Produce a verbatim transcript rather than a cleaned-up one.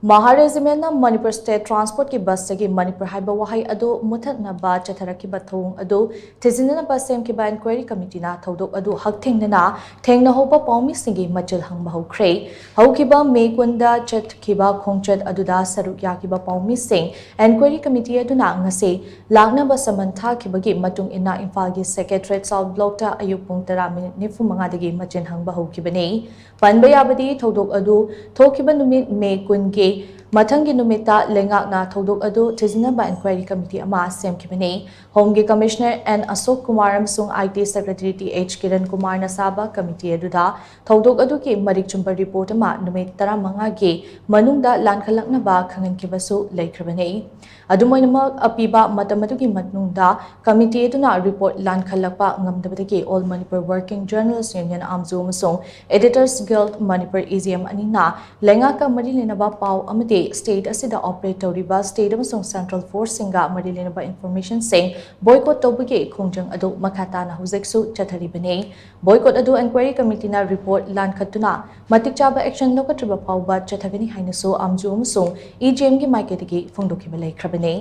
ꯃꯍꯥ ꯔꯦꯖꯤꯃꯦꯟꯅ Manipur state ꯇ꯭ꯔꯥꯟꯁꯄꯣꯔꯠꯀꯤ ꯕꯁꯇꯒꯤ Manipur ꯍꯥꯏꯕ ꯋꯥꯍꯩ ꯑꯗꯨ ꯃꯨꯊꯠꯅꯕ ꯆꯠꯊꯔꯛꯈꯤꯕ ꯊꯧꯑꯣꯡ ꯑꯗꯨ ꯊꯤꯖꯤꯟꯅꯅꯕ ꯁꯦꯝꯈꯤꯕ ꯏꯟꯀ꯭ꯋꯥꯏꯔꯤ ꯀꯃꯤꯇꯤꯅ ꯊꯧꯗꯣꯛ ꯑꯗꯨ ꯍꯛꯊꯦꯡꯅꯅ ꯊꯦꯡꯅꯍꯧꯕ ꯄꯥꯎꯃꯤꯁꯤꯡꯒꯤ ꯃꯆꯤꯜ ꯍꯪꯕ ꯍꯧꯈ꯭ꯔꯦ꯫ ꯍꯧꯈꯤꯕ ꯃꯦ ꯀꯨꯟꯗ ꯆꯠꯈꯤꯕ ꯈꯣꯡꯆꯠ ꯑꯗꯨꯗ ꯁꯔꯨꯛ ꯌꯥꯈꯤꯕ ꯄꯥꯎꯃꯤꯁꯤꯡ ꯏꯟꯀ꯭ꯋꯥꯏꯔꯤ ꯀꯃꯤꯇꯤ ꯑꯗꯨꯅ ꯉꯁꯤ ꯂꯥꯛꯅꯕ ꯁꯃꯟ ꯊꯥꯈꯤꯕꯒꯤ ꯃꯇꯨꯡ ꯏꯟꯅ ꯏꯝꯐꯥꯜꯒꯤ ꯁꯦꯀ꯭ꯔꯦꯇꯔꯤꯌꯦꯠ ꯁꯥꯎꯠ ꯕ꯭ꯂꯣꯛꯇ ꯑꯌꯨꯛ ꯄꯨꯡ ꯇꯔꯥ ꯃꯤꯅꯤꯠ ꯅꯤꯐꯨ ꯃꯉꯥꯗꯒꯤ ꯃꯆꯤꯟ ꯍꯪꯕ ꯍꯧꯈꯤꯕꯅꯤ꯫ ꯄꯟꯕ ꯌꯥꯕꯗꯤ, ꯊꯧꯗꯣꯛ ꯑꯗꯨ ꯊꯣꯛꯈꯤꯕ ꯅꯨꯃꯤꯠ ꯃꯦ ꯀꯨꯟꯒꯤ ꯃꯊꯪꯒꯤ ꯅꯨꯃꯤꯠꯇ ꯂꯩꯉꯥꯛꯅ ꯊꯧꯗꯣꯛ ꯑꯗꯨ ꯊꯤꯖꯤꯟꯅꯕ ꯏꯟꯀ꯭ꯋꯥꯏꯔꯤ ꯀꯃꯤꯇꯤ ꯑꯃ ꯁꯦꯝꯈꯤꯕꯅꯤ꯫ ꯍꯣꯝꯒꯤ ꯀꯃꯤꯁꯅꯔ ꯑꯦꯟ ꯑꯁꯣꯛ ꯀꯨꯃꯥꯔ ꯑꯃꯁꯨꯡ I T secretary T H Kiran ꯀꯨꯃꯥꯔꯅ ꯁꯥꯕ ꯀꯃꯤꯇꯤ ꯑꯗꯨꯗ ꯊꯧꯗꯣꯛ ꯑꯗꯨꯒꯤ ꯃꯔꯤꯛ ꯆꯨꯝꯕ ꯔꯤꯄꯣꯔꯠ ꯑꯃ ꯅꯨꯃꯤꯠ ꯇꯔꯥꯃꯉꯥꯒꯤ ꯃꯅꯨꯡꯗ ꯂꯥꯟꯈꯠꯂꯛꯅꯕ ꯈꯪꯍꯟꯈꯤꯕꯁꯨ ꯂꯩꯈ꯭ꯔꯕꯅꯤ꯫ ꯑꯗꯨꯝ ꯑꯣꯏꯅꯃꯛ, ꯑꯄꯤꯕ ꯃꯇꯝ ꯑꯗꯨꯒꯤ ꯃꯅꯨꯡꯗ ꯀꯃꯤꯇꯤ ꯑꯗꯨꯅ ꯔꯤꯄꯣꯔꯠ ꯂꯥꯟꯈꯠꯂꯛꯄ ꯉꯝꯗꯕꯗꯒꯤ All Manipur Working Journalist Union, ꯑꯥꯝꯖꯨ, ꯑꯃꯁꯨꯡ Editors Guild Manipur, E G M, ꯑꯅꯤꯅ ꯂꯩꯉꯥꯛꯀ ꯃꯔꯤ ꯂꯩꯅꯕ ꯄꯥꯎ ꯑꯃꯗꯤ ꯁ꯭ꯇꯦꯠ ꯑꯁꯤꯗ ꯑꯣꯄꯔꯦꯠ ꯇꯧꯔꯤꯕ ꯁ꯭ꯇꯦꯠ ꯑꯃꯁꯨꯡ ꯁꯦꯟꯇ꯭ꯔꯦꯜ ꯐꯣꯔꯁꯁꯤꯡꯒ ꯃꯔꯤ ꯂꯩꯅꯕ ꯏꯟꯐꯣꯔꯃꯦꯁꯟꯁꯤꯡ ꯕꯣꯏꯀꯣꯠ ꯇꯧꯕꯒꯤ ꯈꯣꯡꯖꯪ ꯑꯗꯨ ꯃꯈꯥ ꯇꯥꯅ ꯍꯧꯖꯤꯛꯁꯨ ꯆꯠꯊꯔꯤꯕꯅꯤ꯫ ꯕꯣꯏꯀꯣꯠ ꯑꯗꯨ ꯏꯟꯀ꯭ꯋꯥꯏꯔꯤ ꯀꯃꯤꯇꯤꯅ ꯔꯤꯄꯣꯔꯠ ꯂꯥꯟꯈꯠꯇꯨꯅ ꯃꯇꯤꯛ ꯆꯥꯕ ꯑꯦꯛꯁꯟ ꯂꯧꯈꯠꯇ꯭ꯔꯤꯕ ꯐꯥꯎꯕ ꯆꯠꯊꯒꯅꯤ ꯍꯥꯏꯅꯁꯨ ꯑꯥꯝꯖꯨ ꯑꯃꯁꯨꯡ ꯏ ꯖꯤ ꯑꯦꯝꯒꯤ ꯃꯥꯏꯀꯩꯗꯒꯤ ꯐꯣꯡꯗꯣꯛꯈꯤꯕ ꯂꯩꯈ꯭ꯔꯕꯅꯤ꯫